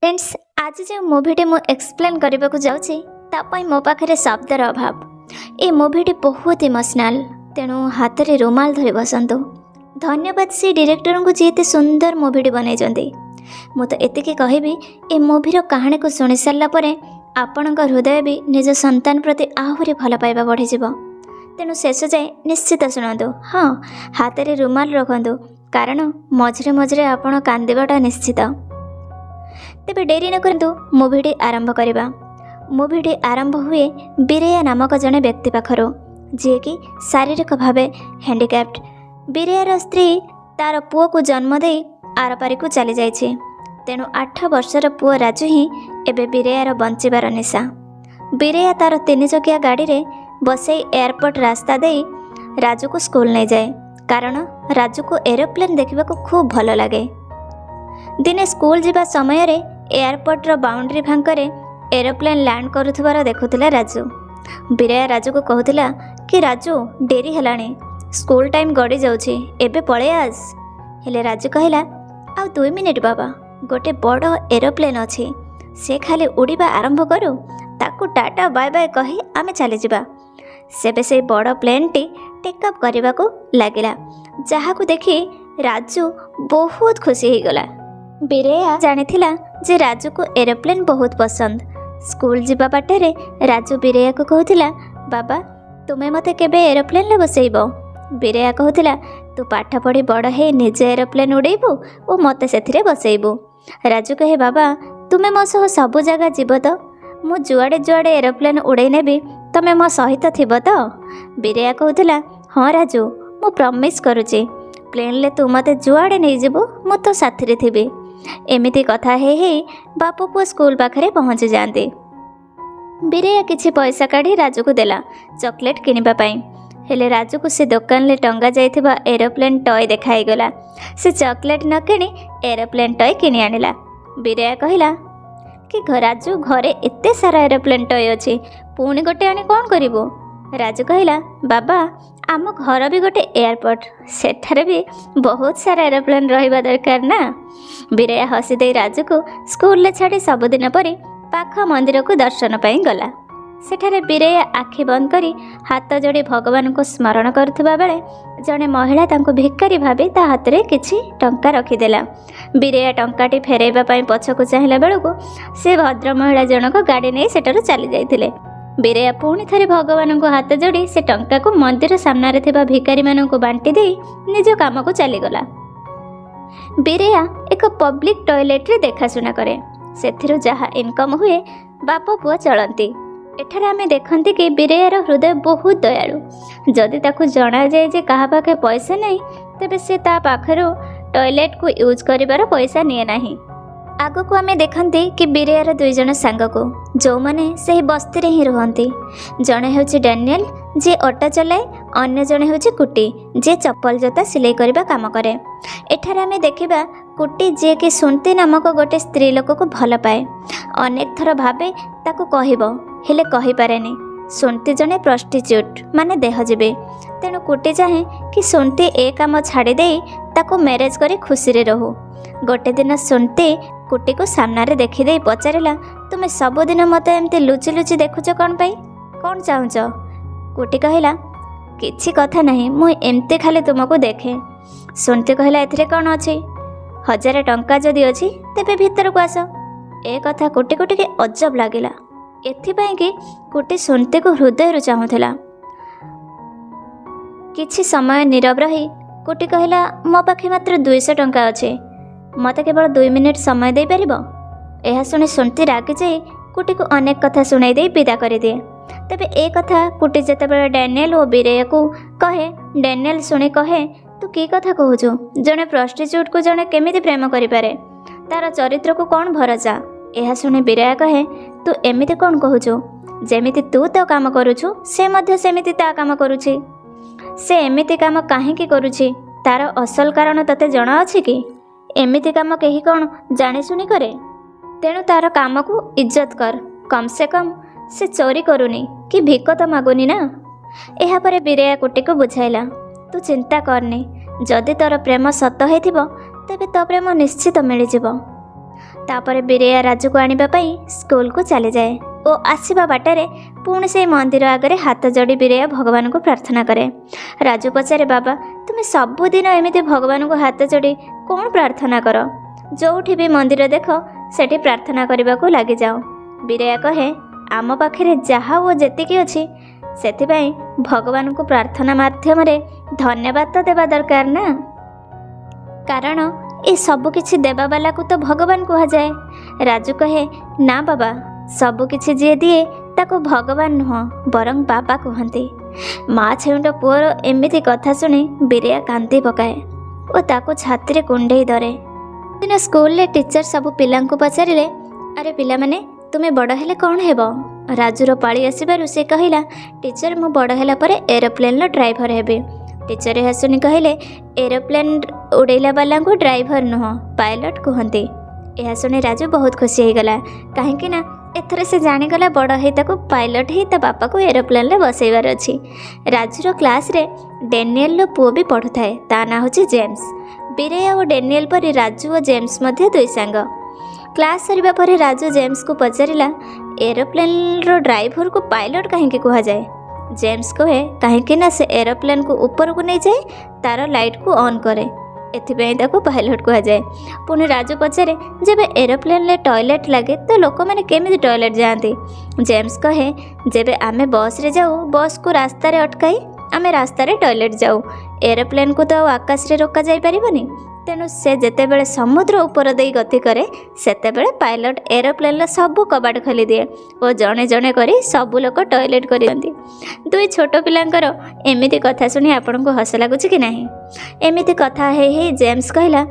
Friends, ଆଜି ଯେଉଁ ମୁଭିଟି ମୁଁ ଏକ୍ସପ୍ଲେନ୍ କରିବାକୁ ଯାଉଛି, ତା ପାଇଁ ମୋ ପାଖରେ ଶବ୍ଦର ଅଭାବ। ଏ ମୁଭିଟି ବହୁତ ଇମୋସନାଲ୍, ତେଣୁ ହାତରେ ରୁମାଲ ଧରି ବସନ୍ତୁ। ଧନ୍ୟବାଦ ସେ ଡିରେକ୍ଟରଙ୍କୁ, ଯିଏ ଏତେ ସୁନ୍ଦର ମୁଭିଟି ବନେଇଛନ୍ତି। ମୁଁ ତ ଏତିକି କହିବି, ଏ ମୁଭିର କାହାଣୀକୁ ଶୁଣି ସାରିଲା ପରେ ଆପଣଙ୍କ ହୃଦୟ ବି ନିଜ ସନ୍ତାନ ପ୍ରତି ଆହୁରି ଭଲ ପାଇବା ବଢ଼ିଯିବ। ତେଣୁ ଶେଷ ଯାଏ ନିଶ୍ଚିତ ଶୁଣନ୍ତୁ। ହଁ, ହାତରେ ରୁମାଲ ରଖନ୍ତୁ, କାରଣ ମଝିରେ ମଝିରେ ଆପଣ କାନ୍ଦିବାଟା ନିଶ୍ଚିତ। ତେବେ ଡେରି ନ କରନ୍ତୁ, ମୁଭିଟି ଆରମ୍ଭ କରିବା। ମୁଭିଟି ଆରମ୍ଭ ହୁଏ ବୀରେୟା ନାମକ ଜଣେ ବ୍ୟକ୍ତି ପାଖରୁ, ଯିଏକି ଶାରୀରିକ ଭାବେ ହ୍ୟାଣ୍ଡିକ୍ୟାପ୍ଟ। ବୀରେୟାର ସ୍ତ୍ରୀ ତାର ପୁଅକୁ ଜନ୍ମ ଦେଇ ଆରପାରିକୁ ଚାଲିଯାଇଛି। ତେଣୁ 8 ବର୍ଷର ପୁଅ ରାଜୁ ହିଁ ଏବେ ବୀରେୟାର ବଞ୍ଚିବାର ନିଶା। ବୀରେୟା ତାର ତିନିଚକିଆ ଗାଡ଼ିରେ ବସେଇ ଏୟାରପୋର୍ଟ ରାସ୍ତା ଦେଇ ରାଜୁକୁ ସ୍କୁଲ ନେଇଯାଏ, କାରଣ ରାଜୁକୁ ଏରୋପ୍ଲେନ୍ ଦେଖିବାକୁ ଖୁବ୍ ଭଲ ଲାଗେ। ଦିନେ ସ୍କୁଲ ଯିବା ସମୟରେ ଏୟାରପୋର୍ଟର ବାଉଣ୍ଡ୍ରି ଫାଙ୍କରେ ଏରୋପ୍ଲେନ୍ ଲ୍ୟାଣ୍ଡ କରୁଥିବାର ଦେଖୁଥିଲା ରାଜୁ। ବୀରେୟା ରାଜୁକୁ କହୁଥିଲା କି, "ରାଜୁ, ଡେରି ହେଲାଣି, ସ୍କୁଲ ଟାଇମ୍ ଗଡ଼ି ଯାଉଛି, ଏବେ ପଳେଇ ଆସ।" ହେଲେ ରାଜୁ କହିଲା, "ଆଉ 2 ମିନିଟ୍ ବାବା, ଗୋଟେ ବଡ଼ ଏରୋପ୍ଲେନ୍ ଅଛି, ସେ ଖାଲି ଉଡ଼ିବା ଆରମ୍ଭ କରୁ, ତାକୁ ଟାଟା ବାଏ ବାଏ କହି ଆମେ ଚାଲିଯିବା।" ସେବେ ସେଇ ବଡ଼ ପ୍ଲେନ୍ଟି ଟେକଅପ୍ କରିବାକୁ ଲାଗିଲା, ଯାହାକୁ ଦେଖି ରାଜୁ ବହୁତ ଖୁସି ହେଇଗଲା। ବୀରେୟା ଜାଣିଥିଲା ଯେ ରାଜୁକୁ ଏରୋପ୍ଲେନ୍ ବହୁତ ପସନ୍ଦ। ସ୍କୁଲ ଯିବା ବାଟରେ ରାଜୁ ବୀରେୟାକୁ କହୁଥିଲା, "ବାବା, ତୁମେ ମୋତେ କେବେ ଏରୋପ୍ଲେନ୍ରେ ବସେଇବ?" ବୀରେୟା କହୁଥିଲା, "ତୁ ପାଠ ପଢ଼ି ବଡ଼ ହେଇ ନିଜେ ଏରୋପ୍ଲେନ୍ ଉଡ଼େଇବୁ ଓ ମୋତେ ସେଥିରେ ବସେଇବୁ।" ରାଜୁ କହେ, "ବାବା, ତୁମେ ମୋ ସହ ସବୁ ଜାଗା ଯିବ ତ? ମୁଁ ଯୁଆଡ଼େ ଯୁଆଡ଼େ ଏରୋପ୍ଲେନ୍ ଉଡ଼େଇ ନେବି, ତୁମେ ମୋ ସହିତ ଥିବ ତ?" ବୀରେୟା କହୁଥିଲା, "ହଁ ରାଜୁ, ମୁଁ ପ୍ରମିସ୍ କରୁଛି, ପ୍ଲେନ୍ରେ ତୁ ମୋତେ ଯୁଆଡ଼େ ନେଇଯିବୁ, ମୁଁ ତୋ ସାଥିରେ ଥିବି।" ଏମିତି କଥା ହେଇ ହେଇ ବାପ ପୁଅ ସ୍କୁଲ ପାଖରେ ପହଞ୍ଚି ଯାଆନ୍ତି। ବୀରେୟା କିଛି ପଇସା କାଢ଼ି ରାଜୁକୁ ଦେଲା ଚକୋଲେଟ୍ କିଣିବା ପାଇଁ। ହେଲେ ରାଜୁକୁ ସେ ଦୋକାନରେ ଟଙ୍ଗା ଯାଇଥିବା ଏରୋପ୍ଲେନ୍ ଟୟ ଦେଖାଇଗଲା। ସେ ଚକୋଲେଟ୍ ନ କିଣି ଏରୋପ୍ଲେନ୍ ଟୟ କିଣି ଆଣିଲା। ବୀରେୟା କହିଲା କି, "ରାଜୁ, ଘରେ ଏତେ ସାରା ଏରୋପ୍ଲେନ୍ ଟୟ ଅଛି, ପୁଣି ଗୋଟେ ଆଣି କ'ଣ କରିବୁ?" ରାଜୁ କହିଲା, "ବାବା, ଆମ ଘର ବି ଗୋଟେ ଏୟାରପୋର୍ଟ, ସେଠାରେ ବି ବହୁତ ସାରା ଏରୋପ୍ଲେନ୍ ରହିବା ଦରକାର ନା?" ବୀରେୟା ହସିଦେଇ ରାଜୁକୁ ସ୍କୁଲରେ ଛାଡ଼ି ସବୁଦିନ ପରି ପାଖ ମନ୍ଦିରକୁ ଦର୍ଶନ ପାଇଁ ଗଲା। ସେଠାରେ ବୀରେୟା ଆଖି ବନ୍ଦ କରି ହାତ ଯୋଡ଼ି ଭଗବାନଙ୍କୁ ସ୍ମରଣ କରୁଥିବା ବେଳେ ଜଣେ ମହିଳା ତାଙ୍କୁ ଭିକାରୀ ଭାବି ତା ହାତରେ କିଛି ଟଙ୍କା ରଖିଦେଲା। ବୀରେୟା ଟଙ୍କାଟି ଫେରାଇବା ପାଇଁ ପଛକୁ ଚାହିଁଲା ବେଳକୁ ସେ ଭଦ୍ର ମହିଳା ଜଣକ ଗାଡ଼ି ନେଇ ସେଠାରୁ ଚାଲି ଯାଇଥିଲେ। ବୀରେୟା ପୁଣି ଥରେ ଭଗବାନଙ୍କୁ ହାତ ଯୋଡ଼ି ସେ ଟଙ୍କାକୁ ମନ୍ଦିର ସାମ୍ନାରେ ଥିବା ଭିକାରୀମାନଙ୍କୁ ବାଣ୍ଟି ଦେଇ ନିଜ କାମକୁ ଚାଲିଗଲା। ବୀରେୟା ଏକ ପବ୍ଲିକ୍ ଟଏଲେଟ୍ରେ ଦେଖାଶୁଣା କରେ। ସେଥିରୁ ଯାହା ଇନକମ୍ ହୁଏ, ବାପ ପୁଅ ଚଳନ୍ତି। ଏଠାରେ ଆମେ ଦେଖନ୍ତି କି ବୀରେୟାର ହୃଦୟ ବହୁତ ଦୟାଳୁ। ଯଦି ତାକୁ ଜଣାଯାଏ ଯେ କାହା ପାଖେ ପଇସା ନାହିଁ, ତେବେ ସେ ତା ପାଖରୁ ଟଏଲେଟ୍କୁ ୟୁଜ୍ କରିବାର ପଇସା ନିଏ ନାହିଁ। ଆଗକୁ ଆମେ ଦେଖନ୍ତି କି ବୀରେୟାର ଦୁଇ ଜଣ ସାଙ୍ଗକୁ, ଯେଉଁମାନେ ସେହି ବସ୍ତିରେ ହିଁ ରୁହନ୍ତି। ଜଣେ ହେଉଛି ଡାନିଏଲ, ଯିଏ ଅଟୋ ଚଲାଏ। ଅନ୍ୟ ଜଣେ ହେଉଛି କୁଟି, ଯିଏ ଚପଲ ଜୋତା ସିଲେଇ କରିବା କାମ କରେ। ଏଠାରେ ଆମେ ଦେଖିବା କୁଟି, ଯିଏକି ସୁନ୍ତି ନାମକ ଗୋଟେ ସ୍ତ୍ରୀ ଲୋକକୁ ଭଲ ପାଏ। ଅନେକ ଥର ଭାବେ ତାକୁ କହିବ, ହେଲେ କହିପାରେନି। ସୁନ୍ତି ଜଣେ ପ୍ରଷ୍ଟିଚ୍ୟୁଟ୍, ମାନେ ଦେହଜୀବୀ। ତେଣୁ କୁଟି ଚାହେଁ କି ସୁନ୍ତି ଏ କାମ ଛାଡ଼ି ଦେଇ ତାକୁ ମ୍ୟାରେଜ୍ କରି ଖୁସିରେ ରହୁ। ଗୋଟେ ଦିନ ସୁନ୍ତି କୁଟିକୁ ସାମ୍ନାରେ ଦେଖିଦେଇ ପଚାରିଲା, "ତୁମେ ସବୁଦିନ ମୋତେ ଏମିତି ଲୁଚି ଲୁଚି ଦେଖୁଛ କ'ଣ ପାଇଁ? କ'ଣ ଚାହୁଁଛ?" କୁଟି କହିଲା, "କିଛି କଥା ନାହିଁ, ମୁଁ ଏମିତି ଖାଲି ତୁମକୁ ଦେଖେ।" ସୁନ୍ତି କହିଲା, "ଏଥିରେ କ'ଣ ଅଛି? 1000 ଟଙ୍କା ଯଦି ଅଛି, ତେବେ ଭିତରକୁ ଆସ।" ଏ କଥା କୁଟିକୁ ଟିକେ ଅଜବ ଲାଗିଲା, ଏଥିପାଇଁ କି କୁଟି ସୁନ୍ତିକୁ ହୃଦୟରୁ ଚାହୁଁଥିଲା। କିଛି ସମୟ ନୀରବ ରହି କୁଟି କହିଲା, "ମୋ ପାଖେ ମାତ୍ର 200 ଟଙ୍କା ଅଛି, ମୋତେ କେବଳ 2 ମିନିଟ୍ ସମୟ ଦେଇପାରିବ?" ଏହା ଶୁଣି ସୁନ୍ତି ରାଗିଯାଇ କୁଟିକୁ ଅନେକ କଥା ଶୁଣାଇ ଦେଇ ବିଦା କରିଦିଏ। ତେବେ ଏ କଥା କୁଟି ଯେତେବେଳେ ଡ୍ୟାନିଏଲ ଓ ବୀରେୟାକୁ କହେ, ଡ୍ୟାନିଏଲ ଶୁଣି କହେ, "ତୁ କି କଥା କହୁଛୁ? ଜଣେ ପ୍ରଷ୍ଟିଚ୍ୟୁଟ୍କୁ ଜଣେ କେମିତି ପ୍ରେମ କରିପାରେ? ତାର ଚରିତ୍ରକୁ କ'ଣ ଭରସା?" ଏହା ଶୁଣି ବୀରେୟା କହେ, "ତୁ ଏମିତି କ'ଣ କହୁଛୁ? ଯେମିତି ତୁ ତୋ କାମ କରୁଛୁ, ସେ ମଧ୍ୟ ସେମିତି ତା କାମ କରୁଛି। ସେ ଏମିତି କାମ କାହିଁକି କରୁଛି, ତାର ଅସଲ କାରଣ ତତେ ଜଣାଅଛି କି? ଏମିତି କାମ କେହି କ'ଣ ଜାଣିଶୁଣି କରେ? ତେଣୁ ତାର କାମକୁ ଇଜ୍ଜତ କର। କମ୍ ସେ କମ୍ ସେ ଚୋରି କରୁନି କି ଭିକ ତ ମାଗୁନି ନା?" ଏହାପରେ ବୀରେୟା କୁଟିକୁ ବୁଝାଇଲା, "ତୁ ଚିନ୍ତା କରନି, ଯଦି ତୋର ପ୍ରେମ ସତ ହେଇଥିବ, ତେବେ ତୋ ପ୍ରେମ ନିଶ୍ଚିତ ମିଳିଯିବ।" ତାପରେ ବୀରେୟା ରାଜୁକୁ ଆଣିବା ପାଇଁ ସ୍କୁଲକୁ ଚାଲିଯାଏ ଓ ଆସିବା ବାଟରେ ପୁଣି ସେଇ ମନ୍ଦିର ଆଗରେ ହାତ ଯୋଡ଼ି ବୀରେୟା ଭଗବାନଙ୍କୁ ପ୍ରାର୍ଥନା କରେ। ରାଜୁ ପଚାରେ, ବାବା, ତୁମେ ସବୁଦିନ ଏମିତି ଭଗବାନଙ୍କୁ ହାତ ଯୋଡ଼ି କ'ଣ ପ୍ରାର୍ଥନା କର? ଯେଉଁଠି ବି ମନ୍ଦିର ଦେଖ, ସେଠି ପ୍ରାର୍ଥନା କରିବାକୁ ଲାଗିଯାଅ। ବୀରେୟା କହେ, ଆମ ପାଖରେ ଯାହା ଓ ଯେତିକି ଅଛି, ସେଥିପାଇଁ ଭଗବାନଙ୍କୁ ପ୍ରାର୍ଥନା ମାଧ୍ୟମରେ ଧନ୍ୟବାଦ ତ ଦେବା ଦରକାର ନା, କାରଣ ଏ ସବୁ କିଛି ଦେବାବାଲାକୁ ତ ଭଗବାନ କୁହାଯାଏ। ରାଜୁ କହେ, ନା ବାବା, ସବୁ କିଛି ଯିଏ ଦିଏ ତାକୁ ଭଗବାନ ନୁହଁ, ବରଂ ବାବା କୁହନ୍ତି। ମା ଛେଉଣ୍ଡ ପୁଅର ଏମିତି କଥା ଶୁଣି ବୀରେୟା କାନ୍ଦି ପକାଏ ଓ ତାକୁ ଛାତିରେ କୁଣ୍ଢେଇ ଧରେ। ଦିନ ସ୍କୁଲରେ ଟିଚର ସବୁ ପିଲାଙ୍କୁ ପଚାରିଲେ, ଆରେ ପିଲାମାନେ, ତୁମେ ବଡ଼ ହେଲେ କ'ଣ ହେବ? ରାଜୁର ପାଳି ଆସିବାରୁ ସେ କହିଲା, ଟିଚର, ମୁଁ ବଡ଼ ହେଲା ପରେ ଏରୋପ୍ଲେନ୍ର ଡ୍ରାଇଭର ହେବି। ଟିଚର ଏହା ଶୁଣି କହିଲେ, ଏରୋପ୍ଲେନ୍ ଉଡ଼େଇଲା ବାଲାଙ୍କୁ ଡ୍ରାଇଭର ନୁହଁ, ପାଇଲଟ୍ କୁହନ୍ତି। ଏହା ଶୁଣି ରାଜୁ ବହୁତ ଖୁସି ହେଇଗଲା, କାହିଁକି ନା ଏଥର ସେ ଜାଣିଗଲା ବଡ଼ ହେଇ ତାକୁ ପାଇଲଟ୍ ହେଇ ତା ବାପାକୁ ଏରୋପ୍ଲେନ୍ରେ ବସେଇବାର ଅଛି। ରାଜୁର କ୍ଲାସ୍ରେ ଡେନିଏଲର ପୁଅ ବି ପଢ଼ୁଥାଏ, ତା ନାଁ ହେଉଛି ଜେମ୍ସ। ବୀରେୟା ଓ ଡେନିଏଲ ପରି ରାଜୁ ଓ ଜେମ୍ସ ମଧ୍ୟ ଦୁଇ ସାଙ୍ଗ। କ୍ଲାସ୍ ସରିବା ପରେ ରାଜୁ ଜେମ୍ସକୁ ପଚାରିଲା, ଏରୋପ୍ଲେନ୍ର ଡ୍ରାଇଭରକୁ ପାଇଲଟ୍ କାହିଁକି କୁହାଯାଏ? ଜେମ୍ସ କହେ, କାହିଁକି ନା ସେ ଏରୋପ୍ଲେନ୍କୁ ଉପରକୁ ନେଇଯାଏ, ତାର ଲାଇଟ୍କୁ ଅନ୍ କରେ, ଏଥିପାଇଁ ତାକୁ ପାଇଲଟ୍ କୁହାଯାଏ। ପୁଣି ରାଜୁ ପଚାରେ, ଯେବେ ଏରୋପ୍ଲେନ୍ରେ ଟଏଲେଟ୍ ଲାଗେ ତ ଲୋକମାନେ କେମିତି ଟଏଲେଟ୍ ଯାଆନ୍ତି? ଜେମ୍ସ କହେ, ଯେବେ ଆମେ ବସ୍ରେ ଯାଉ, ବସ୍କୁ ରାସ୍ତାରେ ଅଟକାଇ ଆମେ ରାସ୍ତାରେ ଟଏଲେଟ୍ ଯାଉ। ଏରୋପ୍ଲେନ୍କୁ ତ ଆଉ ଆକାଶରେ ରୋକାଯାଇପାରିବନି, ତେଣୁ ସେ ଯେତେବେଳେ ସମୁଦ୍ର ଉପର ଦେଇ ଗତି କରେ, ସେତେବେଳେ ପାଇଲଟ୍ ଏରୋପ୍ଲେନ୍ର ସବୁ କବାଟ ଖୋଲିଦିଏ ଓ ଜଣେ ଜଣେ କରି ସବୁ ଲୋକ ଟଏଲେଟ୍ କରିଦିଅନ୍ତି। ଦୁଇ ଛୋଟ ପିଲାଙ୍କର ଏମିତି କଥା ଶୁଣି ଆପଣଙ୍କୁ ହସ ଲାଗୁଛି କି ନାହିଁ? ଏମିତି କଥା ହେଇ ହେଇ ଜେମ୍ସ କହିଲା,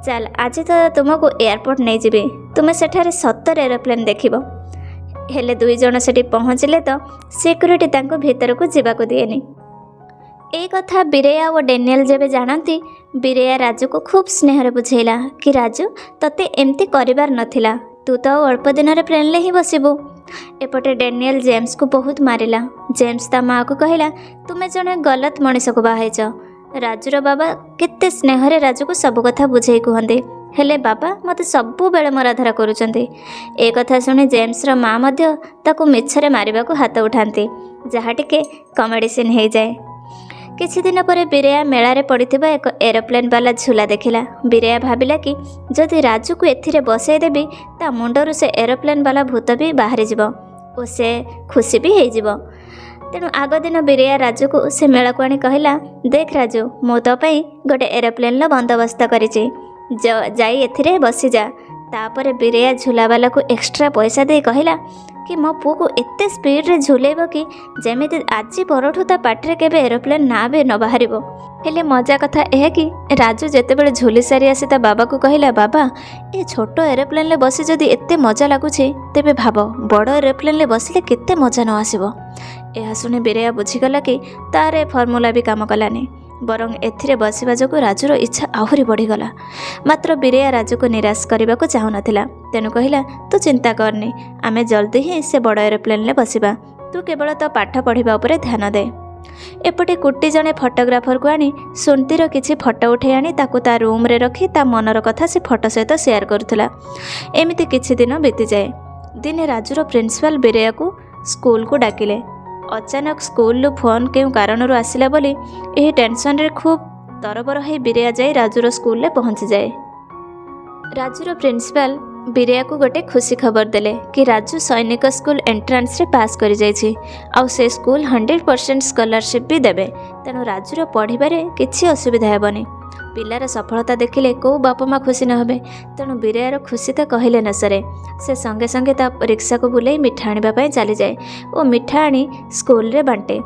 ଚାଲ, ଆଜି ତ ତୁମକୁ ଏୟାରପୋର୍ଟ ନେଇଯିବି, ତୁମେ ସେଠାରେ ସତରେ ଏରୋପ୍ଲେନ୍ ଦେଖିବ। ହେଲେ ଦୁଇ ଜଣ ସେଠି ପହଞ୍ଚିଲେ ତ ସିକ୍ୟୁରିଟି ତାଙ୍କୁ ଭିତରକୁ ଯିବାକୁ ଦିଏନି। ଏ କଥା ବୀରେୟା ଓ ଡେନିଏଲ ଯେବେ ଜାଣନ୍ତି, ବୀରେୟା ରାଜୁକୁ ଖୁବ୍ ସ୍ନେହରେ ବୁଝେଇଲା କି ରାଜୁ, ତୋତେ ଏମିତି କରିବାର ନଥିଲା, ତୁ ତ ଆଉ ଅଳ୍ପ ଦିନରେ ପ୍ଲେନ୍ରେ ହିଁ ବସିବୁ। ଏପଟେ ଡେନିଏଲ ଜେମ୍ସକୁ ବହୁତ ମାରିଲା। ଜେମ୍ସ ତା ମାଆକୁ କହିଲା, ତୁମେ ଜଣେ ଗଲତ ମଣିଷକୁ ବାହା ହେଇଛ। ରାଜୁର ବାବା କେତେ ସ୍ନେହରେ ରାଜୁକୁ ସବୁ କଥା ବୁଝେଇ କୁହନ୍ତି, ହେଲେ ବାବା ମୋତେ ସବୁବେଳେ ମରାଧରା କରୁଛନ୍ତି। ଏ କଥା ଶୁଣି ଜେମ୍ସର ମା ମଧ୍ୟ ତାକୁ ମିଛରେ ମାରିବାକୁ ହାତ ଉଠାନ୍ତି, ଯାହା ଟିକେ କମେଡ଼ି ସିନ୍ ହେଇଯାଏ। କିଛି ଦିନ ପରେ ବୀରେୟା ମେଳାରେ ପଡ଼ିଥିବା ଏକ ଏରୋପ୍ଲେନ୍ ବାଲା ଝୁଲା ଦେଖିଲା। ବୀରେୟା ଭାବିଲା କି ଯଦି ରାଜୁକୁ ଏଥିରେ ବସେଇ ଦେବି, ତା ମୁଣ୍ଡରୁ ସେ ଏରୋପ୍ଲେନ୍ ବାଲା ଭୂତ ବି ବାହାରିଯିବ ଓ ସେ ଖୁସି ବି ହେଇଯିବ। ତେଣୁ ଆଗ ଦିନ ବୀରେୟା ରାଜୁକୁ ସେ ମେଳାକୁ ଆଣି କହିଲା, ଦେଖ ରାଜୁ, ମୁଁ ତୋ ପାଇଁ ଗୋଟେ ଏରୋପ୍ଲେନ୍ର ବନ୍ଦୋବସ୍ତ କରିଛି, ଯାଇ ଏଥିରେ ବସିଯା। ତାପରେ ବୀରେୟା ଝୁଲାବାଲାକୁ ଏକ୍ସଟ୍ରା ପଇସା ଦେଇ କହିଲା କି ମୋ ପୁଅକୁ ଏତେ ସ୍ପିଡ଼ରେ ଝୁଲେଇବ କି ଯେମିତି ଆଜି ପରଠୁ ତା ପାଟିରେ କେବେ ଏରୋପ୍ଲେନ୍ ନାଁ ବି ନ ବାହାରିବ। ହେଲେ ମଜା କଥା ଏହା କି ରାଜୁ ଯେତେବେଳେ ଝୁଲି ସାରି ଆସି ତା ବାବାକୁ କହିଲା, ବାବା, ଏ ଛୋଟ ଏରୋପ୍ଲେନ୍ରେ ବସି ଯଦି ଏତେ ମଜା ଲାଗୁଛି, ତେବେ ଭାବ ବଡ଼ ଏରୋପ୍ଲେନ୍ରେ ବସିଲେ କେତେ ମଜା ନ ଆସିବ। ଏହା ଶୁଣି ବୀରେୟା ବୁଝିଗଲା କି ତାର ଏ ଫର୍ମୁଲା ବି କାମ କଲାନି, ବରଂ ଏଥିରେ ବସିବା ଯୋଗୁଁ ରାଜୁର ଇଚ୍ଛା ଆହୁରି ବଢ଼ିଗଲା। ମାତ୍ର ବୀରେୟା ରାଜୁକୁ ନିରାଶ କରିବାକୁ ଚାହୁଁନଥିଲା, ତେଣୁ କହିଲା, ତୁ ଚିନ୍ତା କରନି, ଆମେ ଜଲ୍ଦି ହିଁ ସେ ବଡ଼ ଏରୋପ୍ଲେନ୍ରେ ବସିବା, ତୁ କେବଳ ତୋ ପାଠ ପଢ଼ିବା ଉପରେ ଧ୍ୟାନ ଦେ। ଏପଟେ କୁଟି ଜଣେ ଫଟୋଗ୍ରାଫରକୁ ଆଣି ସୁନ୍ତିର କିଛି ଫଟୋ ଉଠାଇ ଆଣି ତାକୁ ତା ରୁମ୍ରେ ରଖି ତା ମନର କଥା ସେ ଫଟୋ ସହିତ ସେୟାର କରୁଥିଲା। ଏମିତି କିଛି ଦିନ ବିତିଯାଏ। ଦିନେ ରାଜୁର ପ୍ରିନ୍ସିପାଲ ବୀରେୟାକୁ ସ୍କୁଲକୁ ଡାକିଲେ। ଅଚାନକ ସ୍କୁଲରୁ ଫୋନ୍ କେଉଁ କାରଣରୁ ଆସିଲା ବୋଲି ଏହି ଟେନସନରେ ଖୁବ୍ ତରବର ହୋଇ ବୀରେୟା ଯାଇ ରାଜୁର ସ୍କୁଲରେ ପହଞ୍ଚିଯାଏ। ରାଜୁର ପ୍ରିନ୍ସିପାଲ ବୀରେୟାକୁ ଗୋଟେ ଖୁସି ଖବର ଦେଲେ କି ରାଜୁ ସୈନିକ ସ୍କୁଲ ଏଣ୍ଟ୍ରାନ୍ସରେ ପାସ୍ କରିଯାଇଛି ଆଉ ସେ ସ୍କୁଲ 100% ସ୍କଲାରସିପ୍ ବି ଦେବେ, ତେଣୁ ରାଜୁର ପଢ଼ିବାରେ କିଛି ଅସୁବିଧା ହେବନି। ପିଲାର ସଫଳତା ଦେଖିଲେ କେଉଁ ବାପା ମା ଖୁସି ନ ହେବେ? ତେଣୁ ବୀରେୟାର ଖୁସି ତ କହିଲେ ନ ସରେ। ସେ ସଙ୍ଗେ ସଙ୍ଗେ ତା ରିକ୍ସାକୁ ବୁଲେଇ ମିଠା ଆଣିବା ପାଇଁ ଚାଲିଯାଏ ଓ ମିଠା ଆଣି ସ୍କୁଲରେ ବାଣ୍ଟେ।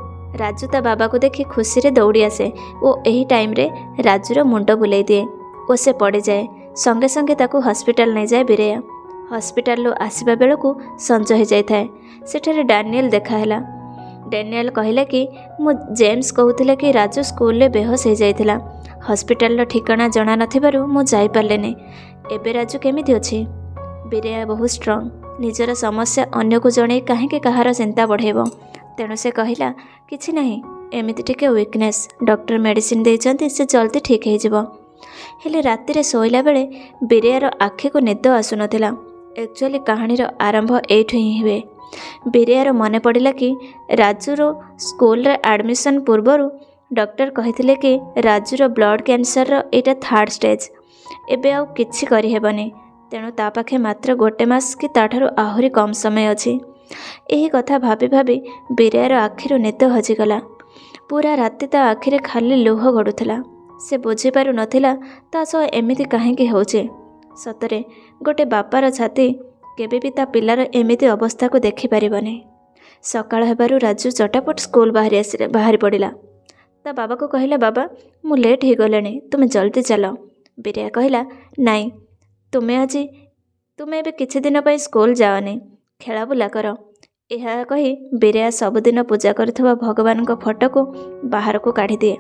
ରାଜୁ ତା ବାବାକୁ ଦେଖି ଖୁସିରେ ଦୌଡ଼ି ଆସେ ଓ ଏହି ଟାଇମ୍ରେ ରାଜୁର ମୁଣ୍ଡ ବୁଲେଇ ଦିଏ ଓ ସେ ପଡ଼ିଯାଏ। ସଙ୍ଗେ ସଙ୍ଗେ ତାକୁ ହସ୍ପିଟାଲ ନେଇଯାଏ ବୀରେୟା। ହସ୍ପିଟାଲରୁ ଆସିବା ବେଳକୁ ସଞ୍ଜ ହୋଇଯାଇଥାଏ। ସେଠାରେ ଡାନିଏଲ ଦେଖାହେଲା। ଡାନିଏଲ କହିଲେ କି ମୁଁ ଜେମ୍ସ କହୁଥିଲେ କି ରାଜୁ ସ୍କୁଲରେ ବେହୋସ ହୋଇଯାଇଥିଲା, ହସ୍ପିଟାଲର ଠିକଣା ଜଣା ନଥିବାରୁ ମୁଁ ଯାଇପାରିଲିନି, ଏବେ ରାଜୁ କେମିତି ଅଛି? ବୀରେୟା ବହୁତ ଷ୍ଟ୍ରଙ୍ଗ, ନିଜର ସମସ୍ୟା ଅନ୍ୟକୁ ଜଣେଇ କାହିଁକି କାହାର ଚିନ୍ତା ବଢ଼େଇବ, ତେଣୁ ସେ କହିଲା, କିଛି ନାହିଁ, ଏମିତି ଟିକେ ୱିକନେସ୍, ଡକ୍ଟର ମେଡ଼ିସିନ ଦେଇଛନ୍ତି, ସେ ଜଲ୍ଦି ଠିକ୍ ହେଇଯିବ। ହେଲେ ରାତିରେ ଶୋଇଲା ବେଳେ ବୀରେୟାର ଆଖିକୁ ନିଦ ଆସୁନଥିଲା। ଆକ୍ଚୁଆଲି କାହାଣୀର ଆରମ୍ଭ ଏଇଠୁ ହିଁ ହୁଏ। ବୀରେୟାର ମନେ ପଡ଼ିଲା କି ରାଜୁର ସ୍କୁଲରେ ଆଡ଼ମିସନ୍ ପୂର୍ବରୁ ଡକ୍ଟର କହିଥିଲେ କି ରାଜୁର ବ୍ଲଡ଼ କ୍ୟାନ୍ସରର ଏଇଟା ଥାର୍ଡ଼ ଷ୍ଟେଜ୍, ଏବେ ଆଉ କିଛି କରିହେବନି, ତେଣୁ ତା ପାଖେ ମାତ୍ର 1 ମାସ କି ତା'ଠାରୁ ଆହୁରି କମ୍ ସମୟ ଅଛି। ଏହି କଥା ଭାବି ଭାବି ବୀରେୟାର ଆଖିରୁ ନିଦ ହଜିଗଲା। ପୁରା ରାତି ତା ଆଖିରେ ଖାଲି ଲୁହ ଗଡ଼ୁଥିଲା। ସେ ବୁଝିପାରୁନଥିଲା ତା ସହ ଏମିତି କାହିଁକି ହେଉଛି। ସତରେ ଗୋଟେ ବାପାର ଛାତି କେବେ ବି ତା ପିଲାର ଏମିତି ଅବସ୍ଥାକୁ ଦେଖିପାରିବନି। ସକାଳ ହେବାରୁ ରାଜୁ ଚଟାପଟ ସ୍କୁଲ ବାହାରି ପଡ଼ିଲା। ତା ବାବାକୁ କହିଲା, ବାବା ମୁଁ ଲେଟ୍ ହେଇଗଲାଣି, ତୁମେ ଜଲ୍ଦି ଚାଲ। ବୀରେୟା କହିଲା, ନାଇଁ ତୁମେ ଏବେ କିଛି ଦିନ ପାଇଁ ସ୍କୁଲ ଯାଅନି, ଖେଳାବୁଲା କର। ଏହା କହି ବୀରେୟା ସବୁଦିନ ପୂଜା କରୁଥିବା ଭଗବାନଙ୍କ ଫଟୋକୁ ବାହାରକୁ କାଢ଼ିଦିଏ।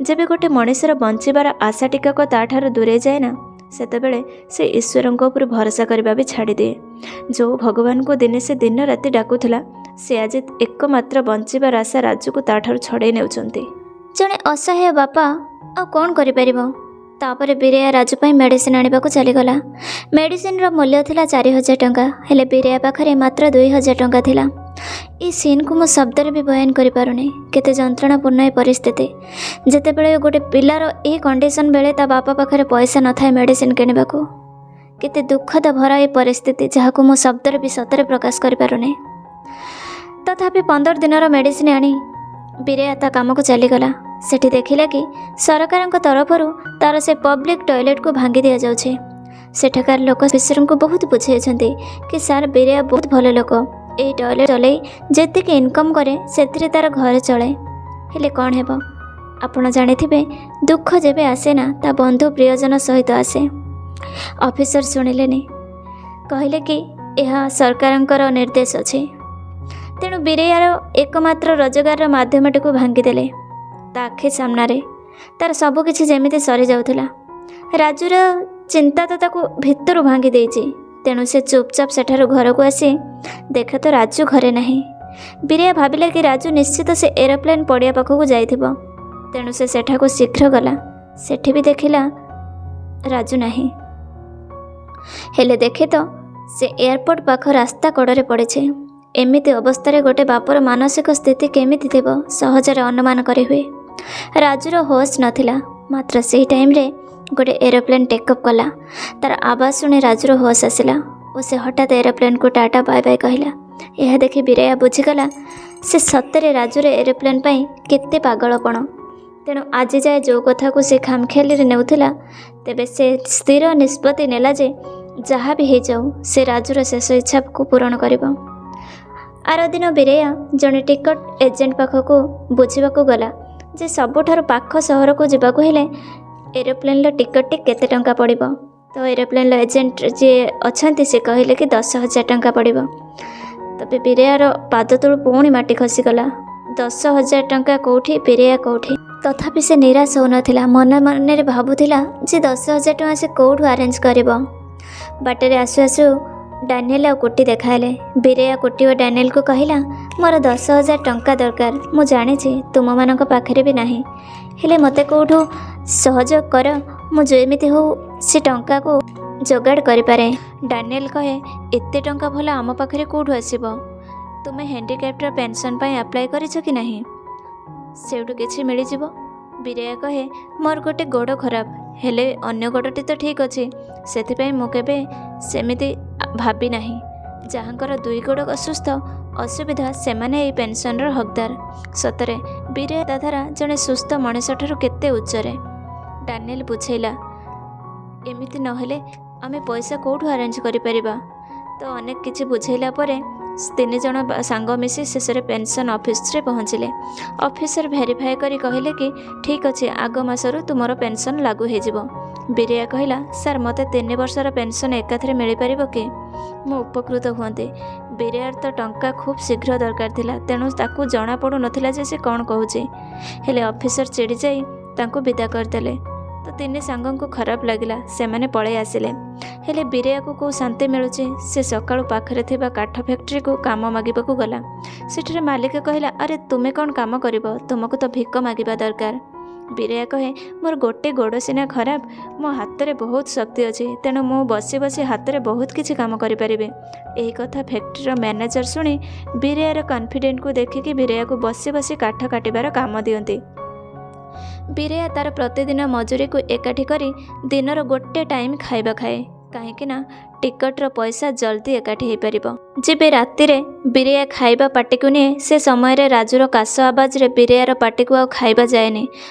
ଯେବେ ଗୋଟେ ମଣିଷର ବଞ୍ଚିବାର ଆଶା ଟିକକ ତା'ଠାରୁ ଦୂରେଇ ଯାଏ ନା, ସେତେବେଳେ ସେ ଈଶ୍ୱରଙ୍କ ଉପରୁ ଭରସା କରିବା ବି ଛାଡ଼ିଦିଏ। ଯେଉଁ ଭଗବାନଙ୍କୁ ଦିନେ ସେ ଦିନ ରାତି ଡାକୁଥିଲା, ସେ ଆଜି ଏକମାତ୍ର ବଞ୍ଚିବାର ଆଶା ରାଜୁକୁ ତା'ଠାରୁ ଛଡ଼େଇ ନେଉଛନ୍ତି। ଜଣେ ଅସହାୟ ବାପା ଆଉ କ'ଣ କରିପାରିବ? ତାପରେ ବୀରେୟା ରାଜୁ ପାଇଁ ମେଡ଼ିସିନ ଆଣିବାକୁ ଚାଲିଗଲା। ମେଡ଼ିସିନର ମୂଲ୍ୟ ଥିଲା 4000 ଟଙ୍କା, ହେଲେ ବୀରେୟା ପାଖରେ ମାତ୍ର 2000 ଟଙ୍କା ଥିଲା। ଏ ସିନ୍କୁ ମୁଁ ଶବ୍ଦରେ ବି ବୟାନ କରିପାରୁନି, କେତେ ଯନ୍ତ୍ରଣାପୂର୍ଣ୍ଣ ଏ ପରିସ୍ଥିତି। ଯେତେବେଳେ ଗୋଟେ ପିଲାର ଏ କଣ୍ଡିସନ୍ ବେଳେ ତା ବାପା ପାଖରେ ପଇସା ନଥାଏ ମେଡ଼ିସିନ କିଣିବାକୁ, କେତେ ଦୁଃଖଦ ଭରା ଏ ପରିସ୍ଥିତି, ଯାହାକୁ ମୁଁ ଶବ୍ଦରେ ବି ସତରେ ପ୍ରକାଶ କରିପାରୁନି। ତଥାପି 15 ଦିନର ମେଡ଼ିସିନ ଆଣି ବୀରେୟା ତା କାମକୁ ଚାଲିଗଲା। ସେଠି ଦେଖିଲା କି ସରକାରଙ୍କ ତରଫରୁ ତାର ସେ ପବ୍ଲିକ୍ ଟଏଲେଟ୍କୁ ଭାଙ୍ଗି ଦିଆଯାଉଛି। ସେଠାକାର ଲୋକ ଅଫିସରଙ୍କୁ ବହୁତ ବୁଝାଇଛନ୍ତି କି ସାର୍, ବୀରେୟା ବହୁତ ଭଲ ଲୋକ, ଏଇ ଟଏଲେଟ୍ ଚଲେଇ ଯେତିକି ଇନକମ୍ କରେ ସେଥିରେ ତାର ଘର ଚଳେ। ହେଲେ କ'ଣ ହେବ, ଆପଣ ଜାଣିଥିବେ ଦୁଃଖ ଯେବେ ଆସେ ନା ତା ବନ୍ଧୁ ପ୍ରିୟଜନ ସହିତ ଆସେ। ଅଫିସର ଶୁଣିଲେନି, କହିଲେ କି ଏହା ସରକାରଙ୍କର ନିର୍ଦ୍ଦେଶ ଅଛି। ତେଣୁ ବୀରେୟାର ଏକମାତ୍ର ରୋଜଗାରର ମାଧ୍ୟମଟିକୁ ଭାଙ୍ଗିଦେଲେ। ତା ଆଖି ସାମ୍ନାରେ ତାର ସବୁକିଛି ଯେମିତି ସରିଯାଉଥିଲା। ରାଜୁର ଚିନ୍ତା ତ ତାକୁ ଭିତରୁ ଭାଙ୍ଗି ଦେଇଛି। ତେଣୁ ସେ ଚୁପଚାପ ସେଠାରୁ ଘରକୁ ଆସି ଦେଖେ ତ ରାଜୁ ଘରେ ନାହିଁ। ବୀରେୟା ଭାବିଲା କି ରାଜୁ ନିଶ୍ଚିତ ସେ ଏରୋପ୍ଲେନ୍ ପଡ଼ିଆ ପାଖକୁ ଯାଇଥିବ, ତେଣୁ ସେ ସେଠାକୁ ଶୀଘ୍ର ଗଲା। ସେଠି ବି ଦେଖିଲା ରାଜୁ ନାହିଁ। ହେଲେ ଦେଖେ ତ ସେ ଏୟାରପୋର୍ଟ ପାଖ ରାସ୍ତା କଡ଼ରେ ପଡ଼ିଛି। ଏମିତି ଅବସ୍ଥାରେ ଗୋଟେ ବାପର ମାନସିକ ସ୍ଥିତି କେମିତି ଥିବ ସହଜରେ ଅନୁମାନ କରିହୁଏ। ରାଜୁର ହୋସ୍ ନଥିଲା, ମାତ୍ର ସେଇ ଟାଇମ୍ରେ ଗୋଟେ ଏରୋପ୍ଲେନ୍ ଟେକ୍ଅପ୍ କଲା। ତାର ଆବାଜ ଶୁଣି ରାଜୁର ହୋସ୍ ଆସିଲା ଓ ସେ ହଠାତ୍ ଏରୋପ୍ଲେନ୍କୁ ଟାଟା ବାଏ ବାଏ କହିଲା। ଏହା ଦେଖି ବୀରେୟା ବୁଝିଗଲା ସେ ସତରେ ରାଜୁର ଏରୋପ୍ଲେନ୍ ପାଇଁ କେତେ ପାଗଳପଣ। ତେଣୁ ଆଜି ଯାଏ ଯେଉଁ କଥାକୁ ସେ ଖାମଖିଆଲିରେ ନେଉଥିଲା, ତେବେ ସେ ସ୍ଥିର ନିଷ୍ପତ୍ତି ନେଲା ଯେ ଯାହା ବି ହେଇଯାଉ ସେ ରାଜୁର ଶେଷ ଇଚ୍ଛାକୁ ପୂରଣ କରିବ। ଆର ଦିନ ବୀରେୟା ଜଣେ ଟିକଟ ଏଜେଣ୍ଟ ପାଖକୁ ବୁଝିବାକୁ ଗଲା ଯେ ସବୁଠାରୁ ପାଖ ସହରକୁ ଯିବାକୁ ହେଲେ ଏରୋପ୍ଲେନ୍ର ଟିକଟଟି କେତେ ଟଙ୍କା ପଡ଼ିବ। ତ ଏରୋପ୍ଲେନ୍ର ଏଜେଣ୍ଟ ଯିଏ ଅଛନ୍ତି ସେ କହିଲେ କି 10,000 ଟଙ୍କା ପଡ଼ିବ। ତେବେ ବୀରେୟାର ପାଦ ତଳୁ ପୁଣି ମାଟି ଖସିଗଲା। 10,000 ଟଙ୍କା କେଉଁଠି, ବୀରେୟା କେଉଁଠି। ତଥାପି ସେ ନିରାଶ ହେଉନଥିଲା। ମନେ ମନରେ ଭାବୁଥିଲା ଯେ 10,000 ଟଙ୍କା ସେ କେଉଁଠୁ ଆରେଞ୍ଜ କରିବ। ବାଟରେ ଆସୁ ଆସୁ ଡାନିଏଲ ଆଉ କୁଟି ଦେଖାହେଲେ। ବୀରେୟା କୁଟି ଓ ଡାନିଏଲକୁ କହିଲା, ମୋର 10,000 ଟଙ୍କା ଦରକାର, ମୁଁ ଜାଣିଛି ତୁମମାନଙ୍କ ପାଖରେ ବି ନାହିଁ, ହେଲେ ମୋତେ କେଉଁଠୁ ସହଯୋଗ କର, ମୁଁ ଯେମିତି ହଉ ସେ ଟଙ୍କାକୁ ଯୋଗାଡ଼ କରିପାରେ। ଡାନିଏଲ କହେ, ଏତେ ଟଙ୍କା ଭଲା ଆମ ପାଖରେ କେଉଁଠୁ ଆସିବ? ତୁମେ ହ୍ୟାଣ୍ଡିକ୍ୟାପ୍ଟର ପେନ୍ସନ୍ ପାଇଁ ଆପ୍ଲାଏ କରିଛ କି ନାହିଁ? ସେଇଠୁ କିଛି ମିଳିଯିବ। ବୀରେୟା କହେ, ମୋର ଗୋଟେ ଗୋଡ଼ ଖରାପ, ହେଲେ ଅନ୍ୟ ଗୋଡ଼ଟି ତ ଠିକ୍ ଅଛି, ସେଥିପାଇଁ ମୁଁ କେବେ ସେମିତି ଭାବି ନାହିଁ। ଯାହାଙ୍କର 2 ଗୋଡ଼ ଅସୁସ୍ଥ ଅସୁବିଧା, ସେମାନେ ଏଇ ପେନ୍ସନ୍ର ହକଦାର। ସତରେ ବୀରେୟା ଧାରା ଜଣେ ସୁସ୍ଥ ମଣିଷଠାରୁ କେତେ ଉଚ୍ଚରେ। ଡାନିଏଲ ବୁଝେଇଲା, ଏମିତି ନହେଲେ ଆମେ ପଇସା କେଉଁଠୁ ଆରେଞ୍ଜ କରିପାରିବା? ତ ଅନେକ କିଛି ବୁଝେଇଲା ପରେ 3 ଜଣ ସାଙ୍ଗ ମିଶି ଶେଷରେ ପେନ୍ସନ୍ ଅଫିସରେ ପହଞ୍ଚିଲେ। ଅଫିସର ଭେରିଫାଏ କରି କହିଲେ କି ଠିକ୍ ଅଛି, ଆଗ ମାସରୁ ତୁମର ପେନ୍ସନ୍ ଲାଗୁ ହେଇଯିବ। ବୀରେୟା କହିଲା, ସାର୍ ମୋତେ 3 ବର୍ଷର ପେନ୍ସନ୍ ଏକାଥରେ ମିଳିପାରିବ କି? ମୁଁ ଉପକୃତ ହୁଅନ୍ତି। ବୀରେୟାର ତ ଟଙ୍କା ଖୁବ୍ ଶୀଘ୍ର ଦରକାର ଥିଲା, ତେଣୁ ତାକୁ ଜଣାପଡ଼ୁନଥିଲା ଯେ ସେ କ'ଣ କହୁଛି। ହେଲେ ଅଫିସର ଚିଡ଼ିଯାଇ ତାଙ୍କୁ ବିଦା କରିଦେଲେ। ତ 3 ସାଙ୍ଗଙ୍କୁ ଖରାପ ଲାଗିଲା, ସେମାନେ ପଳେଇ ଆସିଲେ। ହେଲେ ବୀରେୟାକୁ କେଉଁ ଶାନ୍ତି ମିଳୁଛି? ସେ ସକାଳୁ ପାଖରେ ଥିବା କାଠ ଫ୍ୟାକ୍ଟ୍ରିକୁ କାମ ମାଗିବାକୁ ଗଲା। ସେଠାରେ ମାଲିକ କହିଲା, ଆରେ ତୁମେ କ'ଣ କାମ କରିବ, ତୁମକୁ ତ ଭିକ ମାଗିବା ଦରକାର। ବୀରେୟା କହେ, ମୋର ଗୋଟେ ଗୋଡ଼ ସିନା ଖରାପ, ମୋ ହାତରେ ବହୁତ ଶକ୍ତି ଅଛି, ତେଣୁ ମୁଁ ବସି ବସି ହାତରେ ବହୁତ କିଛି କାମ କରିପାରିବି। ଏହି କଥା ଫ୍ୟାକ୍ଟ୍ରିର ମ୍ୟାନେଜର ଶୁଣି ବୀରେୟାର କନଫିଡେଣ୍ଟକୁ ଦେଖିକି ବୀରେୟାକୁ ବସି ବସି କାଠ କାଟିବାର କାମ ଦିଅନ୍ତି। ବୀରେୟା ତା'ର ପ୍ରତିଦିନ ମଜୁରୀକୁ ଏକାଠି କରି ଦିନର ଗୋଟେ ଟାଇମ୍ ଖାଇବା ଖାଏ, କାହିଁକି ନା ଟିକଟର ପଇସା ଜଲ୍ଦି ଏକାଠି ହେଇପାରିବ। ଯେବେ ରାତିରେ ବୀରେୟା ଖାଇବା ପାଟିକୁ ନିଏ, ସେ ସମୟରେ ରାଜୁର କାଶ ଆବାଜରେ ବୀରେୟାର ପାଟିକୁ ଆଉ ଖାଇବା ଯାଏନି,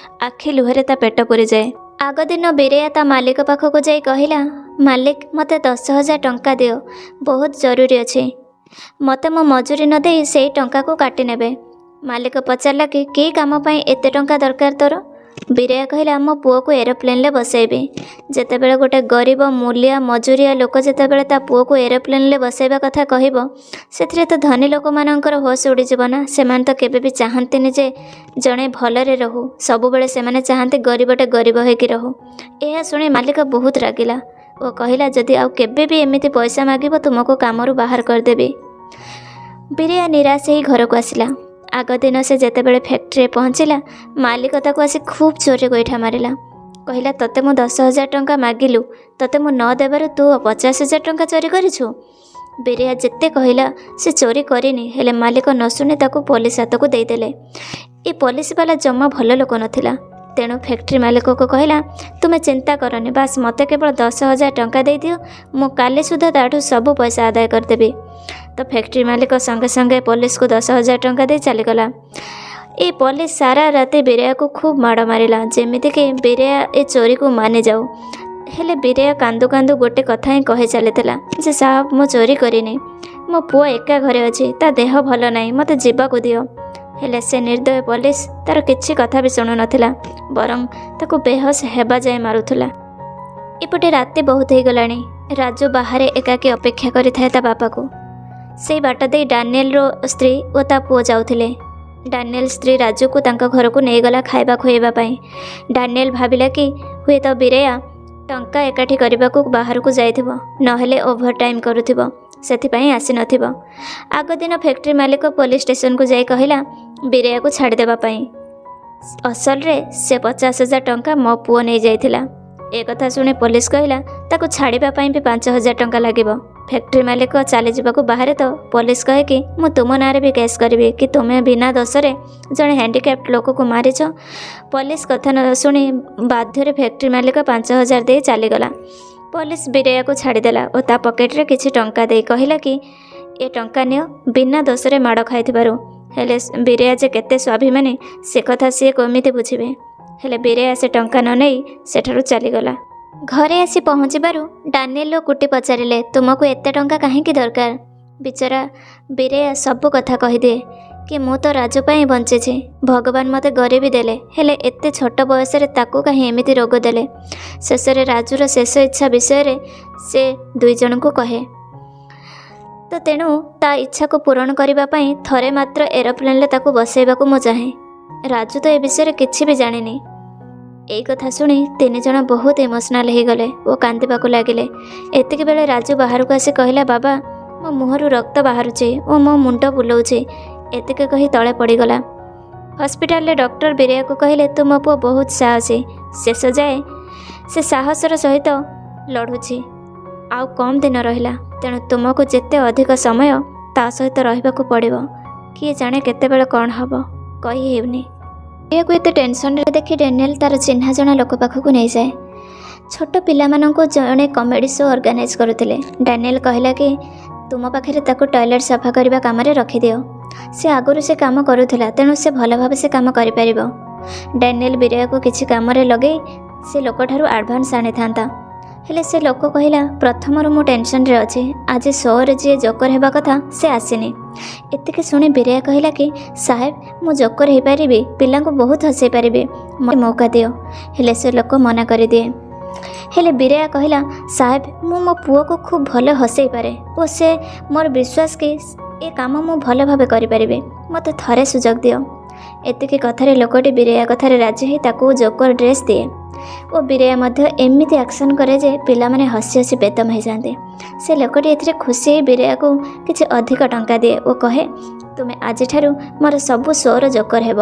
ଆଖି ଲୁହରେ ତା ପେଟ ପୁରିଯାଏ। ଆଗ ଦିନ ବୀରେୟା ତା ମାଲିକ ପାଖକୁ ଯାଇ କହିଲା, ମାଲିକ, ମୋତେ 10,000 ଟଙ୍କା ଦିଅ, ବହୁତ ଜରୁରୀ ଅଛି। ମୋତେ ମୋ ମଜୁରୀ ନ ଦେଇ ସେଇ ଟଙ୍କାକୁ କାଟି ନେବେ। ମାଲିକ ପଚାରିଲା କି, କି କାମ ପାଇଁ ଏତେ ଟଙ୍କା ଦରକାର ତୋର? ବୀରେୟା କହିଲା, ମୋ ପୁଅକୁ ଏରୋପ୍ଲେନ୍ରେ ବସେଇବି। ଯେତେବେଳେ ଗୋଟେ ଗରିବ ମୂଲିଆ ମଜୁରିଆ ଲୋକ ଯେତେବେଳେ ତା ପୁଅକୁ ଏରୋପ୍ଲେନ୍ରେ ବସେଇବା କଥା କହିବ, ସେଥିରେ ତ ଧନୀ ଲୋକମାନଙ୍କର ହୋସ୍ ଉଡ଼ିଯିବ ନା। ସେମାନେ ତ କେବେ ବି ଚାହାନ୍ତିନି ଯେ ଜଣେ ଭଲରେ ରହୁ, ସବୁବେଳେ ସେମାନେ ଚାହାନ୍ତି ଗରିବଟେ ଗରିବ ହେଇକି ରହୁ। ଏହା ଶୁଣି ମାଲିକ ବହୁତ ରାଗିଲା ଓ କହିଲା, ଯଦି ଆଉ କେବେ ବି ଏମିତି ପଇସା ମାଗିବ, ତୁମକୁ କାମରୁ ବାହାର କରିଦେବି। ବୀରେୟା ନିରାଶ ହେଇ ଘରକୁ ଆସିଲା। ଆଗ ଦିନ ସେ ଯେତେବେଳେ ଫ୍ୟାକ୍ଟ୍ରିରେ ପହଞ୍ଚିଲା, ମାଲିକ ତାକୁ ଆସି ଖୁବ୍ ଜୋରରେ ଗୋଇଠା ମାରିଲା। କହିଲା, ତୋତେ ମୁଁ 10,000 ଟଙ୍କା ମାଗିଲୁ, ତୋତେ ମୁଁ ନ ଦେବାରୁ ତୁ 50,000 ଟଙ୍କା ଚୋରି କରିଛୁ। ବୀରେୟା ଯେତେ କହିଲା ସେ ଚୋରି କରିନି, ହେଲେ ମାଲିକ ନ ଶୁଣି ତାକୁ ପୋଲିସ ହାତକୁ ଦେଇଦେଲେ। ଏ ପୋଲିସ ବାଲା ଜମା ଭଲ ଲୋକ ନଥିଲା, ତେଣୁ ଫ୍ୟାକ୍ଟ୍ରି ମାଲିକକୁ କହିଲା, ତୁମେ ଚିନ୍ତା କରନି, ବାସ୍ ମୋତେ କେବଳ 10,000 ଟଙ୍କା ଦେଇଦିଅ, ମୁଁ କାଲି ସୁଦ୍ଧା ତାଠୁ ସବୁ ପଇସା ଆଦାୟ କରିଦେବି। ତ ଫ୍ୟାକ୍ଟ୍ରି ମାଲିକ ସଙ୍ଗେ ସଙ୍ଗେ ପୋଲିସକୁ 10,000 ଟଙ୍କା ଦେଇ ଚାଲିଗଲା। ଏ ପୋଲିସ ସାରା ରାତି ବୀରେୟାକୁ ଖୁବ୍ ମାଡ଼ ମାରିଲା, ଯେମିତିକି ବୀରେୟା ଏ ଚୋରିକୁ ମାନିଯାଉ। ହେଲେ ବୀରେୟା କାନ୍ଦୁ କାନ୍ଦୁ ଗୋଟେ କଥା ହିଁ କହି ଚାଲିଥିଲା ଯେ, ସାହବ, ମୁଁ ଚୋରି କରିନି, ମୋ ପୁଅ ଏକା ଘରେ ଅଛି, ତା ଦେହ ଭଲ ନାହିଁ, ମୋତେ ଯିବାକୁ ଦିଅ। ହେଲେ ସେ ନିର୍ଦ୍ଦୟ ପୋଲିସ ତା'ର କିଛି କଥା ବି ଶୁଣୁନଥିଲା, ବରଂ ତାକୁ ବେହୋସ ହେବା ଯାଏଁ ମାରୁଥିଲା। ଏପଟେ ରାତି ବହୁତ ହେଇଗଲାଣି। ରାଜୁ ବାହାରେ ଏକାକୀ ଅପେକ୍ଷା କରିଥାଏ ତା ବାପାକୁ। ସେଇ ବାଟ ଦେଇ ଡାନିଏଲର ସ୍ତ୍ରୀ ଓ ତା ପୁଅ ଯାଉଥିଲେ। ଡାନିଏଲ ସ୍ତ୍ରୀ ରାଜୁକୁ ତାଙ୍କ ଘରକୁ ନେଇଗଲା ଖାଇବା ଖୁଆଇବା ପାଇଁ। ଡାନିଏଲ ଭାବିଲା କି ହୁଏତ ବୀରେୟା ଟଙ୍କା ଏକାଠି କରିବାକୁ ବାହାରକୁ ଯାଇଥିବ, ନହେଲେ ଓଭର ଟାଇମ୍ କରୁଥିବ, ସେଥିପାଇଁ ଆସିନଥିବ। ଆଗ ଦିନ ଫ୍ୟାକ୍ଟ୍ରି ମାଲିକ ପୋଲିସ ଷ୍ଟେସନକୁ ଯାଇ କହିଲା ବୀରେୟାକୁ ଛାଡ଼ିଦେବା ପାଇଁ, ଅସଲରେ ସେ 50,000 ଟଙ୍କା ମୋ ପୁଅ ନେଇଯାଇଥିଲା। ଏ କଥା ଶୁଣି ପୋଲିସ କହିଲା, ତାକୁ ଛାଡ଼ିବା ପାଇଁ ବି 5,000 ଟଙ୍କା ଲାଗିବ। ଫ୍ୟାକ୍ଟ୍ରି ମାଲିକ ଚାଲିଯିବାକୁ ବାହାରେ ତ ପୋଲିସ କହେ କି ମୁଁ ତୁମ ନାଁରେ ବି କେସ୍ କରିବି କି ତୁମେ ବିନା ଦୋଷରେ ଜଣେ ହ୍ୟାଣ୍ଡିକ୍ୟାପ୍ଟ ଲୋକକୁ ମାରିଛ। ପୋଲିସ କଥା ନ ଶୁଣି ବାଧ୍ୟରେ ଫ୍ୟାକ୍ଟ୍ରି ମାଲିକ 5,000 ଦେଇ ଚାଲିଗଲା। ପୋଲିସ ବୀରେୟାକୁ ଛାଡ଼ିଦେଲା ଓ ତା ପକେଟରେ କିଛି ଟଙ୍କା ଦେଇ କହିଲା କି ଏ ଟଙ୍କା ନିଅ, ବିନା ଦୋଷରେ ମାଡ଼ ଖାଇଥିବାରୁ। ହେଲେ ବୀରେୟା ଯେ କେତେ ସ୍ୱାଭିମାନୀ ସେ କଥା ସିଏ କେମିତି ବୁଝିବେ? ହେଲେ ବୀରେୟା ସେ ଟଙ୍କା ନ ନେଇ ସେଠାରୁ ଚାଲିଗଲା। ଘରେ ଆସି ପହଞ୍ଚିବାରୁ ଡାନିଏଲ ଓ କୁଟି ପଚାରିଲେ, ତୁମକୁ ଏତେ ଟଙ୍କା କାହିଁକି ଦରକାର? ବିଚରା ବୀରେୟା ସବୁ କଥା କହିଦିଏ କି ମୁଁ ତ ରାଜୁ ପାଇଁ ବଞ୍ଚିଛି, ଭଗବାନ ମୋତେ ଗରିବୀ ଦେଲେ, ହେଲେ ଏତେ ଛୋଟ ବୟସରେ ତାକୁ କାହିଁ ଏମିତି ରୋଗ ଦେଲେ? ଶେଷରେ ରାଜୁର ଶେଷ ଇଚ୍ଛା ବିଷୟରେ ସେ ଦୁଇ ଜଣଙ୍କୁ କହେ। ତ ତେଣୁ ତା ଇଚ୍ଛାକୁ ପୂରଣ କରିବା ପାଇଁ ଥରେ ମାତ୍ର ଏରୋପ୍ଲେନ୍ରେ ତାକୁ ବସାଇବାକୁ ମୁଁ ଚାହେଁ। ରାଜୁ ତ ଏ ବିଷୟରେ କିଛି ବି ଜାଣିନି। ଏଇ କଥା ଶୁଣି ତିନି ଜଣ ବହୁତ ଇମୋସନାଲ୍ ହେଇଗଲେ ଓ କାନ୍ଦିବାକୁ ଲାଗିଲେ। ଏତିକି ବେଳେ ରାଜୁ ବାହାରକୁ ଆସି କହିଲା, ବାବା, ମୋ ମୁହଁରୁ ରକ୍ତ ବାହାରୁଛି ଓ ମୋ ମୁଣ୍ଡ ବୁଲଉଛି। ଏତିକି କହି ତଳେ ପଡ଼ିଗଲା। ହସ୍ପିଟାଲରେ ଡକ୍ଟର ବୀରେୟାକୁ କହିଲେ, ତୁମ ପୁଅ ବହୁତ ସାହସୀ, ଶେଷ ଯାଏ ସେ ସାହସର ସହିତ ଲଢ଼ୁଛି, ଆଉ କମ୍ ଦିନ ରହିଲା, ତେଣୁ ତୁମକୁ ଯେତେ ଅଧିକ ସମୟ ତା ସହିତ ରହିବାକୁ ପଡ଼ିବ। କିଏ ଜାଣେ କେତେବେଳେ କ'ଣ ହେବ, କହି ହେଉନି। ବୀରେୟାକୁ ଏତେ ଟେନସନରେ ଦେଖି ଡାନିଏଲ ତା'ର ଚିହ୍ନା ଜଣା ଲୋକ ପାଖକୁ ନେଇଯାଏ। ଛୋଟ ପିଲାମାନଙ୍କୁ ଜଣେ କମେଡ଼ି ଶୋ ଅର୍ଗାନାଇଜ୍ କରୁଥିଲେ। ଡାନିଏଲ କହିଲା କି ତୁମ ପାଖରେ ତାକୁ ଟଏଲେଟ୍ ସଫା କରିବା କାମରେ ରଖିଦିଅ, ସେ ଆଗରୁ ସେ କାମ କରୁଥିଲା, ତେଣୁ ସେ ଭଲ ଭାବେ ସେ କାମ କରିପାରିବ। ଡାନିଏଲ ବୀରେୟାକୁ କିଛି କାମରେ ଲଗେଇ ସେ ଲୋକଠାରୁ ଆଡ଼ଭାନ୍ସ ଆଣିଥାନ୍ତା। ହେଲେ ସେ ଲୋକ କହିଲା, ପ୍ରଥମରୁ ମୁଁ ଟେନସନରେ ଅଛି, ଆଜି ଶୋରେ ଯିଏ ଜୋକର ହେବା କଥା ସେ ଆସିନି। ଏତିକି ଶୁଣି ବୀରେୟା କହିଲା କି ସାହେବ, ମୁଁ ଜୋକର ହେଇପାରିବି, ପିଲାଙ୍କୁ ବହୁତ ହସେଇ ପାରିବି, ମୋତେ ମୌକା ଦିଅ। ହେଲେ ସେ ଲୋକ ମନା କରିଦିଏ। ହେଲେ ବୀରେୟା କହିଲା, ସାହେବ, ମୁଁ ମୋ ପୁଅକୁ ଖୁବ୍ ଭଲ ହସେଇ ପାରେ ଓ ସେ ମୋର ବିଶ୍ୱାସ କି ଏ କାମ ମୁଁ ଭଲ ଭାବେ କରିପାରିବି, ମୋତେ ଥରେ ସୁଯୋଗ ଦିଅ। ଏତିକି କଥାରେ ଲୋକଟି ବୀରେୟା କଥାରେ ରାଜି ହୋଇ ତାକୁ ଜୋକର ଡ୍ରେସ୍ ଦିଏ ଓ ବୀରେୟା ମଧ୍ୟ ଏମିତି ଆକ୍ସନ୍ କରେ ଯେ ପିଲାମାନେ ହସି ହସି ବେଦମ ହେଇଯାଆନ୍ତି। ସେ ଲୋକଟି ଏଥିରେ ଖୁସି ହେଇ ବୀରେୟାକୁ କିଛି ଅଧିକ ଟଙ୍କା ଦିଏ ଓ କହେ, ତୁମେ ଆଜିଠାରୁ ମୋର ସବୁ ଶୋର ଜୋକର ହେବ।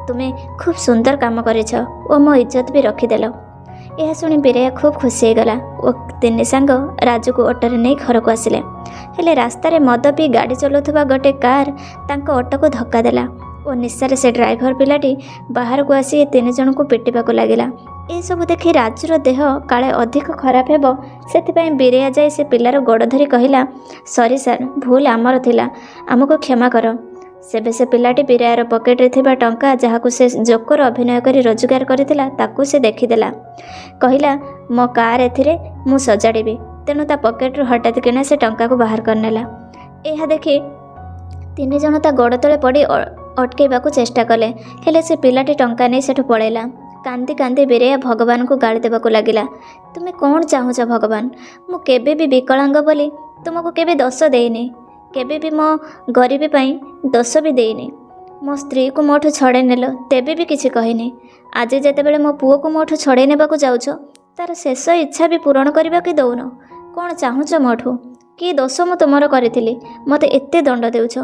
ତୁମେ ଖୁବ୍ ସୁନ୍ଦର କାମ କରିଛ ଓ ମୋ ଇଜ୍ଜତ ବି ରଖିଦେଲ। ଏହା ଶୁଣି ବୀରୟା ଖୁବ୍ ଖୁସି ହେଇଗଲା ଓ ତିନି ସାଙ୍ଗ ରାଜୁକୁ ଅଟୋରେ ନେଇ ଘରକୁ ଆସିଲେ। ହେଲେ ରାସ୍ତାରେ ମଦ ପିଇ ଗାଡ଼ି ଚଲାଉଥିବା ଗୋଟେ କାର୍ ତାଙ୍କ ଅଟୋକୁ ଧକ୍କା ଦେଲା ଓ ନିଶାରେ ସେ ଡ୍ରାଇଭର ପିଲାଟି ବାହାରକୁ ଆସି ଏ ତିନି ଜଣଙ୍କୁ ପିଟିବାକୁ ଲାଗିଲା। ଏସବୁ ଦେଖି ରାଜୁର ଦେହ କାଳେ ଅଧିକ ଖରାପ ହେବ, ସେଥିପାଇଁ ବୀରୟା ଯାଇ ସେ ପିଲାର ଗୋଡ଼ ଧରି କହିଲା, ସରି ସାର୍, ଭୁଲ ଆମର ଥିଲା, ଆମକୁ କ୍ଷମା କର। ସେବେ ସେ ପିଲାଟି ବୀରୟାର ପକେଟରେ ଥିବା ଟଙ୍କା, ଯାହାକୁ ସେ ଜୋକର ଅଭିନୟ କରି ରୋଜଗାର କରିଥିଲା, ତାକୁ ସେ ଦେଖିଦେଲା। କହିଲା, ମୋ କାର୍ ଏଥିରେ ମୁଁ ସଜାଡ଼ିବି। ତେଣୁ ତା ପକେଟରୁ ହଠାତ୍ କିନା ସେ ଟଙ୍କାକୁ ବାହାର କରିନେଲା। ଏହା ଦେଖି ତିନି ଜଣ ତା ଗୋଡ଼ ତଳେ ପଡ଼ି ଅଟକେଇବାକୁ ଚେଷ୍ଟା କଲେ, ହେଲେ ସେ ପିଲାଟି ଟଙ୍କା ନେଇ ସେଠୁ ପଳେଇଲା। କାନ୍ଦି କାନ୍ଦି ବୀରୟା ଭଗବାନଙ୍କୁ ଗାଳି ଦେବାକୁ ଲାଗିଲା, ତୁମେ କ'ଣ ଚାହୁଁଛ ଭଗବାନ? ମୁଁ କେବେ ବି ବିକଳାଙ୍ଗ ବୋଲି ତୁମକୁ କେବେ ଦୋଷ ଦେଇନି, କେବେ ବି ମୋ ଗରିବୀ ପାଇଁ ଦୋଷ ବି ଦେଇନି। ମୋ ସ୍ତ୍ରୀକୁ ମୋଠୁ ଛଡ଼େଇ ନେଲ, ତେବେ ବି କିଛି କହିନି। ଆଜି ଯେତେବେଳେ ମୋ ପୁଅକୁ ମୋଠୁ ଛଡ଼େଇ ନେବାକୁ ଯାଉଛ, ତାର ଶେଷ ଇଚ୍ଛା ବି ପୂରଣ କରିବାକୁ ଦେଉନ। କ'ଣ ଚାହୁଁଛ ମୋଠୁ? କି ଦୋଷ ମୁଁ ତୁମର କରିଥିଲି ମୋତେ ଏତେ ଦଣ୍ଡ ଦେଉଛ?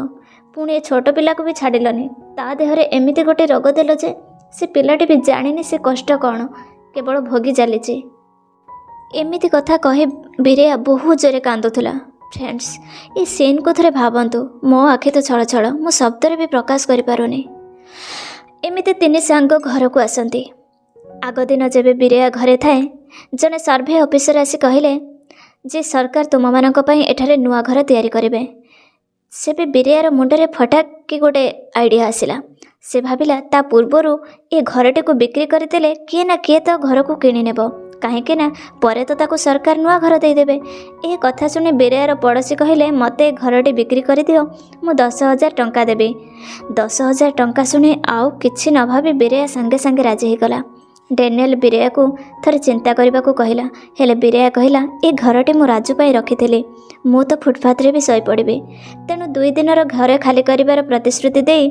ପୁଣି ଏ ଛୋଟ ପିଲାକୁ ବି ଛାଡ଼ିଲନି। ତା ଦେହରେ ଏମିତି ଗୋଟେ ରୋଗ ଦେଲ ଯେ ସେ ପିଲାଟି ବି ଜାଣିନି ସେ କଷ୍ଟ କ'ଣ, କେବଳ ଭୋଗି ଚାଲିଛି। ଏମିତି କଥା କହି ବୀରୟା ବହୁତ ଜୋରେ କାନ୍ଦୁଥିଲା। ଫ୍ରେଣ୍ଡସ୍, ଏ ସିନ୍କୁ ଥରେ ଭାବନ୍ତୁ। ମୋ ଆଖି ତ ଛଳଛଳ, ମୁଁ ଶବ୍ଦରେ ବି ପ୍ରକାଶ କରିପାରୁନି। ଏମିତି ତିନି ସାଙ୍ଗ ଘରକୁ ଆସନ୍ତି। ଆଗ ଦିନ ଯେବେ ବୀରୟା ଘରେ ଥାଏ, ଜଣେ ସର୍ଭେ ଅଫିସର ଆସି କହିଲେ ଯେ ସରକାର ତୁମମାନଙ୍କ ପାଇଁ ଏଠାରେ ନୂଆ ଘର ତିଆରି କରିବେ। ସେବେ ବୀରୟାର ମୁଣ୍ଡରେ ଫଟାକ୍ କି ଗୋଟେ ଆଇଡ଼ିଆ ଆସିଲା। ସେ ଭାବିଲା, ତା ପୂର୍ବରୁ ଏ ଘରଟିକୁ ବିକ୍ରି କରିଦେଲେ କିଏ ନା କିଏ ତ ଘରକୁ କିଣିନେବ, କାହିଁକି ନା ପରେ ତ ତାକୁ ସରକାର ନୂଆ ଘର ଦେଇଦେବେ। ଏ କଥା ଶୁଣି ବୀରୟାର ପଡ଼ୋଶୀ କହିଲେ, ମୋତେ ଏ ଘରଟି ବିକ୍ରି କରିଦିଅ, ମୁଁ 10,000 ଟଙ୍କା ଦେବି। 10,000 ଟଙ୍କା ଶୁଣି ଆଉ କିଛି ନ ଭାବି ବୀରୟା ସାଙ୍ଗେ ସାଙ୍ଗେ ରାଜି ହେଇଗଲା। ଡେନିଏଲ ବୀରୟାକୁ ଥରେ ଚିନ୍ତା କରିବାକୁ କହିଲା। ହେଲେ ବୀରୟା କହିଲା, ଏ ଘରଟି ମୁଁ ରାଜୁ ପାଇଁ ରଖିଥିଲି, ମୁଁ ତ ଫୁଟପାଥରେ ବି ଶୋଇପଡ଼ିବି। ତେଣୁ 2 ଦିନର ଘରେ ଖାଲି କରିବାର ପ୍ରତିଶ୍ରୁତି ଦେଇ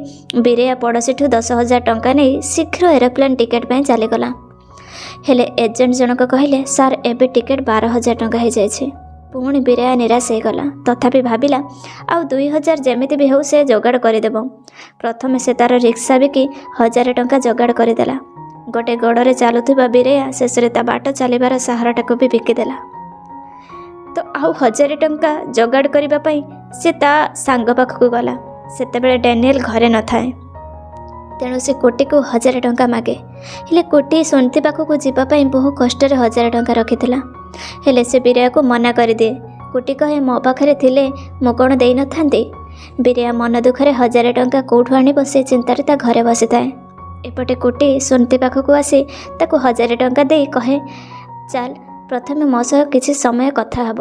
ବୀରୟା ପଡ଼ୋଶୀଠୁ 10,000 ଟଙ୍କା ନେଇ ଶୀଘ୍ର ଏରୋପ୍ଲେନ୍ ଟିକେଟ୍ ପାଇଁ ଚାଲିଗଲା। ହେଲେ ଏଜେଣ୍ଟ ଜଣକ କହିଲେ, ସାର୍, ଏବେ ଟିକେଟ୍ 12,000 ଟଙ୍କା ହେଇଯାଇଛି। ପୁଣି ବୀରୟା ନିରାଶ ହେଇଗଲା। ତଥାପି ଭାବିଲା, ଆଉ 2,000 ଯେମିତି ବି ହେଉ ସେ ଯୋଗାଡ଼ କରିଦେବ। ପ୍ରଥମେ ସେ ତା'ର ରିକ୍ସା ବିକି 1,000 ଟଙ୍କା ଯୋଗାଡ଼ କରିଦେଲା। ଗୋଟେ ଗୋଡ଼ରେ ଚାଲୁଥିବା ବୀରୟା ଶେଷରେ ତା ବାଟ ଚାଲିବାର ସାହାରାଟାକୁ ବି ବିକିଦେଲା। ତ ଆଉ 1,000 ଟଙ୍କା ଯୋଗାଡ଼ କରିବା ପାଇଁ ସେ ତା ସାଙ୍ଗ ପାଖକୁ ଗଲା। ସେତେବେଳେ ଡ୍ୟାନିଏଲ ଘରେ ନଥାଏ, ତେଣୁ ସେ କୋଟିକୁ 1,000 ଟଙ୍କା ମାଗେ। ହେଲେ କୋଟି ସୁନତି ପାଖକୁ ଯିବା ପାଇଁ ବହୁ କଷ୍ଟରେ 1,000 ଟଙ୍କା ରଖିଥିଲା। ହେଲେ ସେ ବୀରୟାକୁ ମନା କରିଦିଏ। କୋଟି କହେ, ମୋ ପାଖରେ ଥିଲେ ମୁଁ କ'ଣ ଦେଇନଥାନ୍ତି? ବୀରୟା ମନ ଦୁଃଖରେ 1,000 ଟଙ୍କା କେଉଁଠୁ ଆଣିବ ସେ ଚିନ୍ତାରେ ତା ଘରେ ବସିଥାଏ। ଏପଟେ କୋଟି ସୁନତି ପାଖକୁ ଆସି ତାକୁ 1,000 ଟଙ୍କା ଦେଇ କହେ, ଚାଲ ପ୍ରଥମେ ମୋ ସହ କିଛି ସମୟ କଥା ହେବ।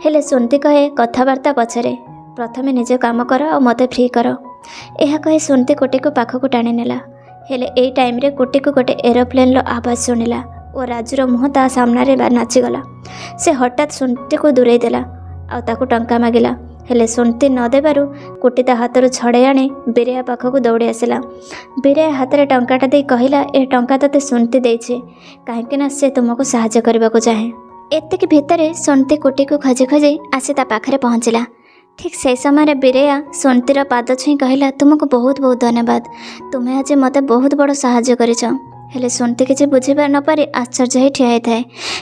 ହେଲେ ସୁନତି କହେ, କଥାବାର୍ତ୍ତା ପଛରେ, ପ୍ରଥମେ ନିଜ କାମ କର ଆଉ ମୋତେ ଫ୍ରି କର। ଏହା କହି ସୁନତି କୋଟିକୁ ପାଖକୁ ଟାଣିନେଲା। ହେଲେ ଏଇ ଟାଇମ୍ରେ କୋଟିକୁ ଗୋଟେ ଏରୋପ୍ଲେନ୍ର ଆବାଜ ଶୁଣିଲା ଓ ରାଜୁର ମୁହଁ ତା ସାମ୍ନାରେ ନାଚିଗଲା। ସେ ହଠାତ୍ ସୁନତିକୁ ଦୂରେଇ ଦେଲା ଆଉ ତାକୁ ଟଙ୍କା ମାଗିଲା। ହେଲେ ସୁନତି ନ ଦେବାରୁ କୋଟି ତା ହାତରୁ ଛଡ଼େଇ ଆଣି ବୀରୟା ପାଖକୁ ଦୌଡ଼ି ଆସିଲା। ବୀରୟା ହାତରେ ଟଙ୍କାଟା ଦେଇ କହିଲା, ଏ ଟଙ୍କା ତୋତେ ସୁନତି ଦେଇଛି, କାହିଁକିନା ସେ ତୁମକୁ ସାହାଯ୍ୟ କରିବାକୁ ଚାହେଁ। ଏତିକି ଭିତରେ ସୁନତି କୋଟିକୁ ଖୋଜି ଖୋଜି ଆସି ତା ପାଖରେ ପହଞ୍ଚିଲା। ଠିକ୍ ସେହି ସମୟରେ ବୀରୟା ସୁନତିର ପାଦ ଛୁଇଁ କହିଲା, ତୁମକୁ ବହୁତ ବହୁତ ଧନ୍ୟବାଦ, ତୁମେ ଆଜି ମୋତେ ବହୁତ ବଡ଼ ସାହାଯ୍ୟ କରିଛ। ହେଲେ ସୁନତି କିଛି ବୁଝିପାରି ନପାରି ଆଶ୍ଚର୍ଯ୍ୟ ହେଇ ଠିଆ ହେଇଥାଏ,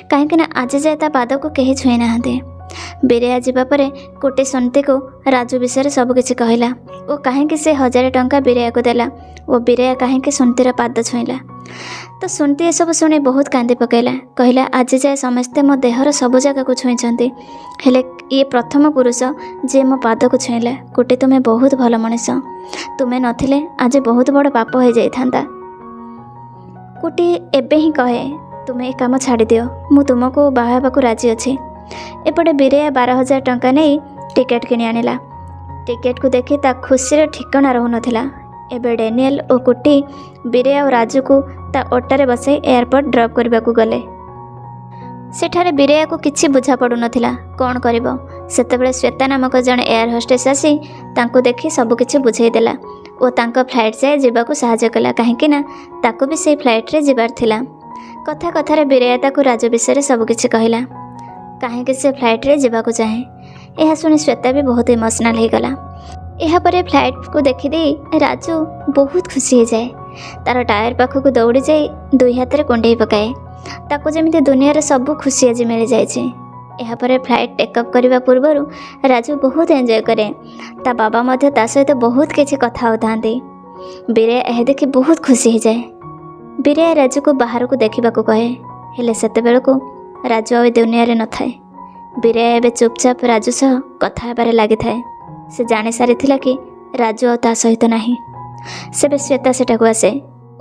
କାହିଁକିନା ଆଜି ଯାଏ ତା ପାଦକୁ କେହି ଛୁଇଁ ନାହାନ୍ତି। ବୀରୟା ଯିବା ପରେ କୋଟି ସୁନତିକୁ ରାଜୁ ବିଷୟରେ ସବୁକିଛି କହିଲା ଓ କାହିଁକି ସେ 1,000 ଟଙ୍କା ବୀରୟାକୁ ଦେଲା ଓ ବୀରୟା କାହିଁକି ସୁନତିର ପାଦ ଛୁଇଁଲା। ତ ସୁନତି ଏସବୁ ଶୁଣି ବହୁତ କାନ୍ଦି ପକାଇଲା। କହିଲା, ଆଜି ଯାଏ ସମସ୍ତେ ମୋ ଦେହର ସବୁ ଜାଗାକୁ ଛୁଇଁଛନ୍ତି, ହେଲେ ଇଏ ପ୍ରଥମ ପୁରୁଷ ଯିଏ ମୋ ପାଦକୁ ଛୁଇଁଲା। କୋଟି, ତୁମେ ବହୁତ ଭଲ ମଣିଷ, ତୁମେ ନଥିଲେ ଆଜି ବହୁତ ବଡ଼ ପାପ ହେଇଯାଇଥାନ୍ତା। କୋଟି ଏବେ ହିଁ କହେ, ତୁମେ ଏ କାମ ଛାଡ଼ିଦିଅ, ମୁଁ ତୁମକୁ ବାହା ହେବାକୁ ରାଜି ଅଛି। ଏପଟେ ବୀରୟା 12,000 ଟଙ୍କା ନେଇ ଟିକେଟ୍ କିଣି ଆଣିଲା। ଟିକେଟ୍କୁ ଦେଖି ତା ଖୁସିର ଠିକଣା ରହୁନଥିଲା। ଏବେ ଡ୍ୟାନିଏଲ ଓ କୁଟି ବୀରୟା ଓ ରାଜୁକୁ ତା ଅଟୋରେ ବସାଇ ଏୟାରପୋର୍ଟ ଡ୍ରପ୍ କରିବାକୁ ଗଲେ। ସେଠାରେ ବୀରୟାକୁ କିଛି ବୁଝା ପଡ଼ୁନଥିଲା କ'ଣ କରିବ। ସେତେବେଳେ ଶ୍ୱେତା ନାମକ ଜଣେ ଏୟାର ହୋଷ୍ଟେସ୍ ଆସି ତାଙ୍କୁ ଦେଖି ସବୁକିଛି ବୁଝେଇଦେଲା ଓ ତାଙ୍କ ଫ୍ଲାଇଟ୍ ଯାଏ ଯିବାକୁ ସାହାଯ୍ୟ କଲା, କାହିଁକି ନା ତାକୁ ବି ସେଇ ଫ୍ଲାଇଟ୍ରେ ଯିବାର ଥିଲା। କଥା କଥାରେ ବୀରୟା ତାକୁ ରାଜୁ ବିଷୟରେ ସବୁକିଛି କହିଲା, କାହିଁକି ସେ ଫ୍ଲାଇଟ୍ରେ ଯିବାକୁ ଚାହେଁ। ଏହା ଶୁଣି ଶ୍ୱେତା ବି ବହୁତ ଇମୋସନାଲ୍ ହେଇଗଲା। ଏହାପରେ ଫ୍ଲାଇଟ୍କୁ ଦେଖିଦେଇ ରାଜୁ ବହୁତ ଖୁସି ହେଇଯାଏ। ତାର ଟାୟାର ପାଖକୁ ଦୌଡ଼ି ଯାଇ ଦୁଇ ହାତରେ କୁଣ୍ଢେଇ ପକାଏ। ତାକୁ ଯେମିତି ଦୁନିଆର ସବୁ ଖୁସି ଆଜି ମିଳିଯାଇଛି। ଏହାପରେ ଫ୍ଲାଇଟ୍ ଟେକଅପ୍ କରିବା ପୂର୍ବରୁ ରାଜୁ ବହୁତ ଏନ୍ଜୟ କରେ। ତା ବାବା ମଧ୍ୟ ତା ସହିତ ବହୁତ କିଛି କଥା ହେଉଥାନ୍ତି। ବୀରେୟା ଏହା ଦେଖି ବହୁତ ଖୁସି ହେଇଯାଏ। ବୀରେୟା ରାଜୁକୁ ବାହାରକୁ ଦେଖିବାକୁ କହେ, ହେଲେ ସେତେବେଳକୁ ରାଜୁ ଆଉ ଏ ଦୁନିଆରେ ନଥାଏ। ବୀରେୟା ଏବେ ଚୁପଚାପ ରାଜୁ ସହ କଥା ହେବାରେ ଲାଗିଥାଏ। ସେ ଜାଣିସାରିଥିଲା କି ରାଜୁ ଆଉ ତା ସହିତ ନାହିଁ। ସେବେ ଶ୍ୱେତା ସେଠାକୁ ଆସେ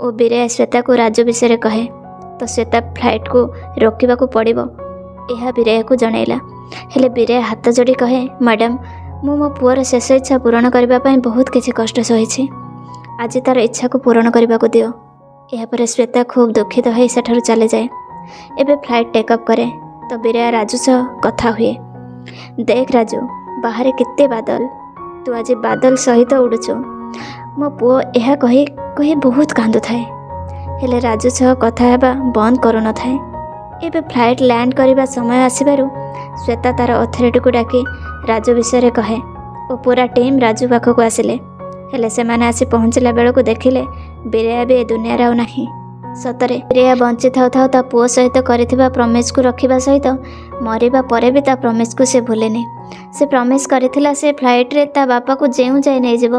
ଓ ବୀରେୟା ଶ୍ୱେତାକୁ ରାଜୁ ବିଷୟରେ କହେ। ତ ଶ୍ୱେତା ଫ୍ଲାଇଟ୍କୁ ରୋକିବାକୁ ପଡ଼ିବ, ଏହା ବୀରେୟାକୁ ଜଣାଇଲା। ହେଲେ ବୀରେୟା ହାତ ଯୋଡ଼ି କହେ, "ମ୍ୟାଡ଼ାମ୍, ମୁଁ ମୋ ପୁଅର ଶେଷ ଇଚ୍ଛା ପୂରଣ କରିବା ପାଇଁ ବହୁତ କିଛି କଷ୍ଟ ସହିଛି। ଆଜି ତା'ର ଇଚ୍ଛାକୁ ପୂରଣ କରିବାକୁ ଦିଅ।" ଏହାପରେ ଶ୍ୱେତା ଖୁବ୍ ଦୁଃଖିତ ହୋଇ ସେଠାରୁ ଚାଲିଯାଏ। ଏବେ ଫ୍ଲାଇଟ୍ ଟେକଅପ୍ କରେ, ତ ବୀରେୟା ରାଜୁ ସହ କଥା ହୁଏ। "ଦେଖ ରାଜୁ, ବାହାରେ କେତେ ବାଦଲ। ତୁ ଆଜି ବାଦଲ ସହିତ ଉଡ଼ୁଛୁ।" ମୋ ପୁଅ ଏହା କହି କହି ବହୁତ କାନ୍ଦୁଥାଏ, ହେଲେ ରାଜୁ ସହ କଥା ହେବା ବନ୍ଦ କରୁନଥାଏ। ଏବେ ଫ୍ଲାଇଟ୍ ଲ୍ୟାଣ୍ଡ କରିବା ସମୟ ଆସିବାରୁ ଶ୍ୱେତା ତା'ର ଅଥରିଟିକୁ ଡାକି ରାଜୁ ବିଷୟରେ କହେ ଓ ପୁରା ଟିମ୍ ରାଜୁ ପାଖକୁ ଆସିଲେ। ହେଲେ ସେମାନେ ଆସି ପହଞ୍ଚିଲା ବେଳକୁ ଦେଖିଲେ ବୀରେୟା ବି ଏ ଦୁନିଆରେ ଆଉ ନାହିଁ। ସତରେ ବୀରେୟା ବଞ୍ଚି ଥାଉ ଥାଉ ତା ପୁଅ ସହିତ କରିଥିବା ପ୍ରମିସ୍କୁ ରଖିବା ସହିତ ମରିବା ପରେ ବି ତା ପ୍ରମିସ୍କୁ ସେ ଭୁଲେନି। ସେ ପ୍ରମିସ୍ କରିଥିଲା, ସେ ଫ୍ଲାଇଟ୍ରେ ତା ବାପାକୁ ଯେଉଁ ଯାଏ ନେଇଯିବ,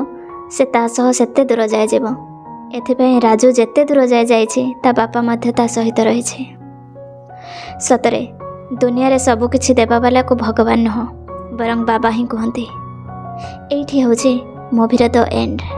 ସେ ତା ସହ ସେତେ ଦୂର ଯାଏ ଯିବ। ଏଥିପାଇଁ ରାଜୁ ଯେତେ ଦୂର ଯାଏ ଯାଇଛି, ତା ବାପା ମଧ୍ୟ ତା ସହିତ ରହିଛି। ସତରେ ଦୁନିଆରେ ସବୁକିଛି ଦେବାବାଲାକୁ ଭଗବାନ ନୁହଁ, ବରଂ ବାବା ହିଁ କୁହନ୍ତି। ଏଇଠି ହେଉଛି ମୁଭିର the end.